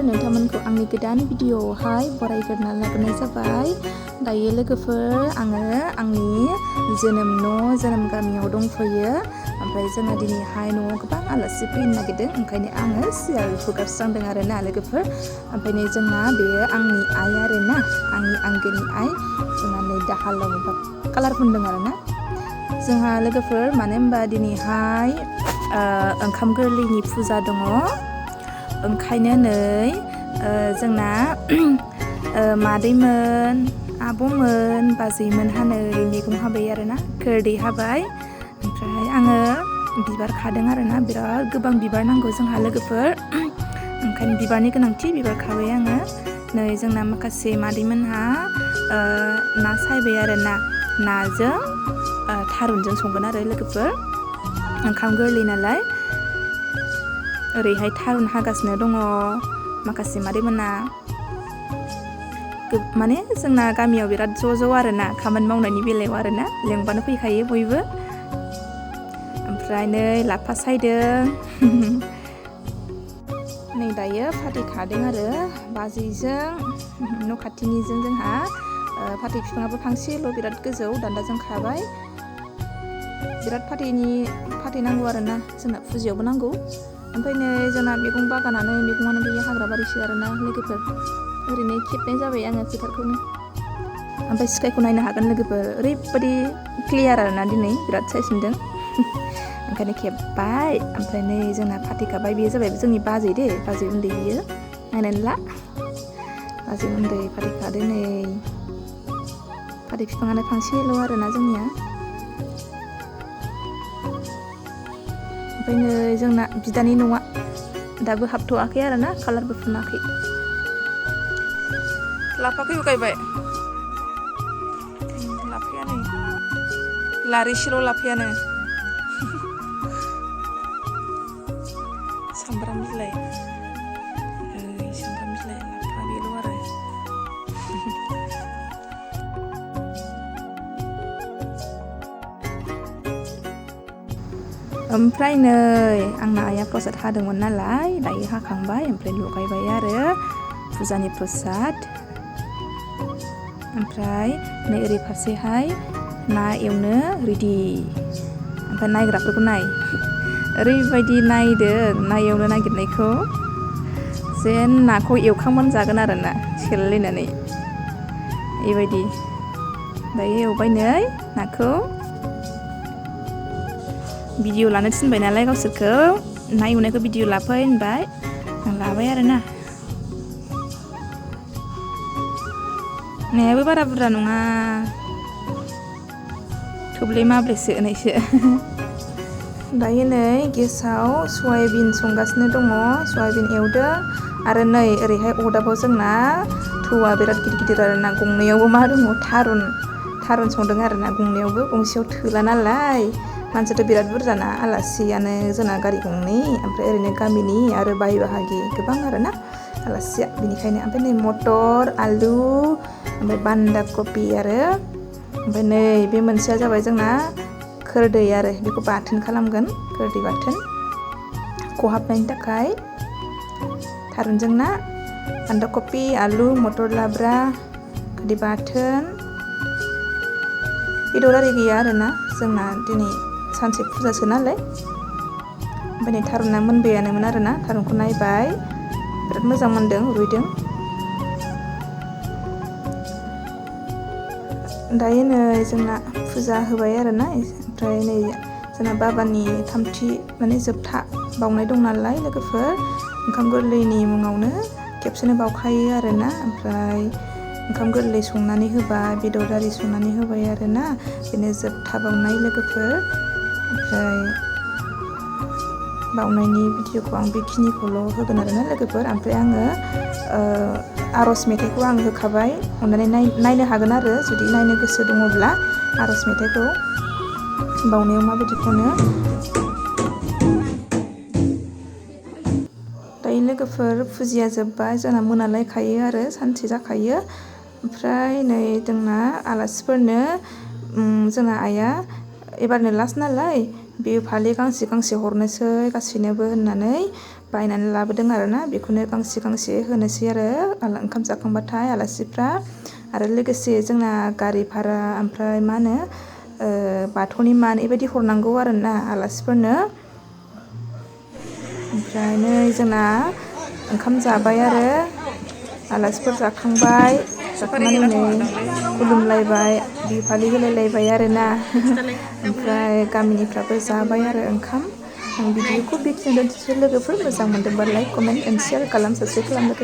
नोंथांमोनखौ आंनि गोदान भिडिअआवहाय बरायग्रोना लाग्रोनाय जाबाय। दायो लोगोफोर आङो आंनि जोनोम गामियाव दंफैयो। ओमफ्राय जोंहा दिनैहाय न'आव गोबां आलासि फैनो नागिरदों, ओंखायनो आङो सियारखौ गारस्रांदों आरोना लोगोफोर। ओमफ्राय नै जोंना बेयो आंनि आइ आरोना, आंनि आंगोनि आइ। जोंहा नै दाहालाव कालार फुनदों आरोना। जोंहा लोगोफोर मानो होनबा दिनैहाय ओंखाम गोरलैनि फुजा दङ, ओंखायनो नै जोंना मादैमोन, आब'मोन, बाजैमोनहा नै मैगं हाबाय आरोना, खोरदै हाबाय। ओमफ्राय आङो बिबार खादों आरोना, बिराद गोबां बिबार नांगौ जोंहा लोगोफोर, ओंखायनो बिबारनि गोनांथि, बिबार खाबाय आङो। नै जोंना माखासे मादैमोनहा ना सायबाय आरोना, नाजों थारुनजों संगोन आरो लोगोफोर, ओंखाम गोरलै नालाय। ओरैहाय थारुन हागासिनो दङ माखासे मादैमोना। माने जोंना गामियाव बिराद ज' आरोना, खामानि मावनायनि बेलायाव आरोना, लेंबानो फैखायो बयबो। ओमफ्राय नै लाफा सायदों। नै दायो फाथै खादों आरो बाजैजों, न' खाथिनिजों जोंहा फाथै बिफाङाबो फांसेल' बिराद गोजौ दान्दाजों खाबाय। बिराद फाथै नांगौ आरोना, जोंना फुजायावबो नांगौ। ओमफ्राय नै जोंना मैगं बागानानो मैगङानो गैया, हाग्रा बारिसो आरोना लोगोफोर। ओरैनो खेबनाय जाबाय आङो फोथारखौनो। ओमफ्राय स्काइखौ नायनो हागोन लोगोफोर, ओरैबायदि क्लियार आरोना दिनै, बिराद साइस नुदों। ओंखायनो खेब्बाय। ओमफ्राय नै जोंना फाथै खाबाय, बेयो जाबाय जोंनि बाजै दे, बाजै उन्दै बियो, नायनानै ला। बाजै उन्दै फाथै खादों नै। फाथै बिफाङानो फांसेल' आरोना जोंनिया। ओमफ्राय नै जोंना बिदानि न'आ दाबो हाबथ'वाखै आरोना, कालारबो फुनाखै। लाफाखौ गायबाय, लाफायानो लारिसेल' लाफायानो। सामब्राम बिलाइ, सामब्राम बिलाइ, लाफा बेल' आरो। ओमफ्राय नै आंना आइया प्रसाद हादोंमोन नालाय, दायो हाखांबाय, ओमफ्राय लगायबाय आरो फुजानि प्रसाद। ओमफ्राय नै ओरै फारसेहाय ना एवनो रेडि। ओमफ्राय नायग्राफोरखौ नाय, ओरैबायदि नायदों ना एवनो नागिरनायखौ, जेन नाखौ एवखांबानो जागोन आरोना सेलायलायनानै, बेबायदि। दायो एवबाय नै नाखौ। भिडिअ लानो थिनबाय नालाय गावसोरखौ, ना एवनायखौ भिडिअ लाफै होनबाय, आं लाबाय आरोना। नायाबो बारा बुरजा नङा, थोब्ले माब्लेसो होनायसो। दायो नै गेसाव सयाबिन संगासिनो दङ, सयाबिन एवदों। आरो नै ओरैहाय अरदाबाव जोंना थौआ बिराद गिदिर आरोना, गंनैयावबो मा दङ, थारुन संदों आरोना, गंनैयावबो। गंसेयाव थोला नालाय, मानसियाथ' बिराद बुरजाना, आलासियानो जोंना गारि गंनै, ओमफ्राय ओरैनो गामिनि आरो बाय बाहागि गोबां आरोना आलासिया, बेनिखायनो। ओमफ्राय नै मटर, आलु, ओमफ्राय बान्दा कबि आरो, ओमफ्राय नै बे मोनसेया जाबाय जोंना खोरदै आरो, बेखौ बाथोन खालामगोन, खोरदै बाथोन खहाबनायनि थाखाय। थारुनजों ना, बान्दा कबि, आलु, मटर लाब्रा, खोरदै बाथोन। बेदर आरि गैया आरोना, जोंना दिनै सानसे फुजासो नालाय। ओमफ्राय नै थारुना मोनबायानोमोन आरोना, थारुनखौ नायबाय, बिराद मोजां मोनदों, रुइदों। दायो नै जोंना फुजा होबाय आरोना, ओमफ्राय नै जोंना बाबानि थामथि माने जोबथा बावनाय दं नालाय लोगोफोर, ओंखाम गोरलैनि मुङावनो खेबसेनो बावखायो आरोना। ओमफ्राय ओंखाम गोरलै संनानै होबाय, बेदर आरि संनानै होबाय आरोना, बेनो जोबथा बावनाय लोगोफोर। ओमफ्राय बावनायनि भिडिअखौ आं बेखिनिखौल' होगोन आरोना लोगोफोर। ओमफ्राय आङो आर'ज मेथाइखौ आं होखाबाय, अननानै नायनो हागोन आरो जुदि नायनो गोसो दङब्ला, आर'ज मेथाइखौ बावनायाव माबायदि खनो। दायो लोगोफोर फुजिया जोब्बाय, जोंना मोनालायखायो आरो सानसे जाखायो। ओमफ्राय नै जोंना आलासिफोरनो जोंना आइया एबारनो लास्ट नालाय, बे फालि गांसे हरनोसै गासैनोबो होननानै बायनानै लाबोदों आरोना बेखौनो गांसे गांसे होनोसै आरो ओंखाम जाखांबाथाय आलासिफ्रा आरो लोगोसे जोंना गारि भारा ओमफ्राय मा होनो बाथौनि मान बेबायदि हरनांगौ आरोना आलासिफोरनो ओमफ्राय नै जोंना ओंखाम जाबाय आरो आलासिफोर जाखांबाय जाखांनानै नै खुलुमलायबाय बिहु फालि होलायलायबाय आरोना ओमफ्राय गामिनिफ्राबो जाबाय आरो ओंखाम आं भिडिअखौ बेखिनियाव दोनथ'सै लोगोफोर मोजां मोनदोंबा लाइक कमेन्ट एन्ड शेयार खालाम साबस्क्राइब खालामनो